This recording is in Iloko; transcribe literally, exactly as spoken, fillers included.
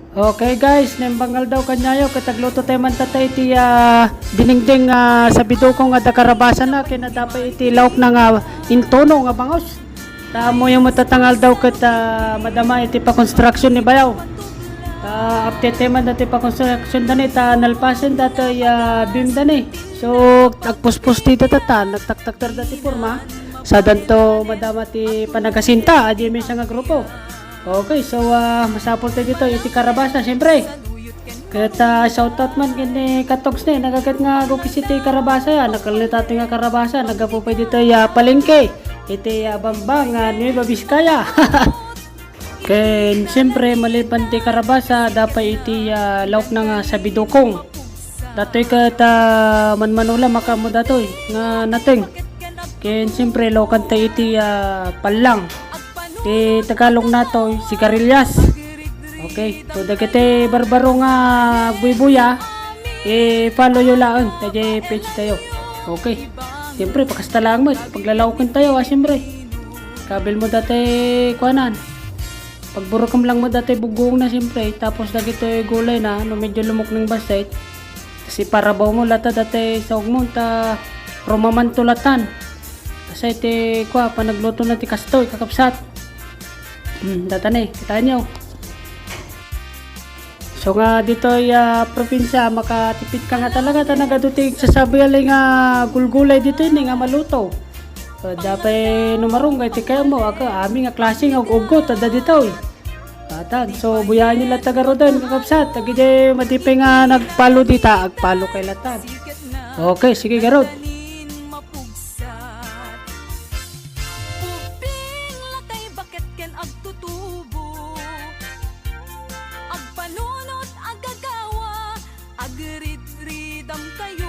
Okay guys, naimbag nga aldaw kaniayo, ket agluto tayo man tatta iti, ah, dinengdeng, ah, sabidukong nga adda karabasana, ken adda pay iti laukna nga intuno nga bangus. Ta ammoyo met tatta nga aldaw ket, ah, madama iti pakonstruction ni bayaw. Ta update tayo man dati pakonstruction da ni, ta nalpasen datoy, ah, beam da ni. So, agpuspos ti tatta, nagtaktakder dati porma. Sadanto madama ti panagasinta, adi maysa nga grupo. Okay, so, ah, masapul tayo dito iti karabasa, siyempre. Ket, ah, shoutout man ken ni Katogs ni, nagaket nga agukis iti karabasa, ya, nakalnit ati nga karabasa, nagapu pay dito, ya, palengke, iti, ya, Bambang, ah, Nueva Vizcaya. Ken, siyempre, maliban ti karabasa, adda pay iti, ah, laukna nga sabidukong. Datoy ket, ah, manmanula, makaammo datoy nga nateng. Ken siyempre, laokan tayo iti, ah, pallang. Ti Tagalog natoy, sigarilyas. Okay. So, dagiti barbaro nga buybuya, i-follow yo laeng, dagiti page tayo. Okay. Siyempre, pakasta laeng met, paglalaoken tayo, ah, siyempre. Kabil mo dati, kuanan. Pagburukem lang mo dati bugong na, siyempre. Tapos, dagiti gulay na, no medyo lumukneng bassit, tas iparabaw mo latta dati saog mo, ta rumamanto lattan. Kasi iti, kua, panagluto na ti kastoy, kakabsat. Hmm, data ni, kitaenyo. So nga ditoy, ah, probinsya, makatipid ka nga talaga, ta nagadu ti sasabiali nga gulgulay ditoy ni nga maluto. So, adda pay no marunggay ti kayatmo, aga, amin nga klase nga ug-uggot, adda ditoy. Atan, so, buyaen yo latta garuden, kakabsat. Dagiti madi pay nga nag-follow dita, ag-follow kay latta. Okay, sige, garud. Pubbing lakay baket ken agtutubo. Agpanunot, agagawa, agridridam kayo.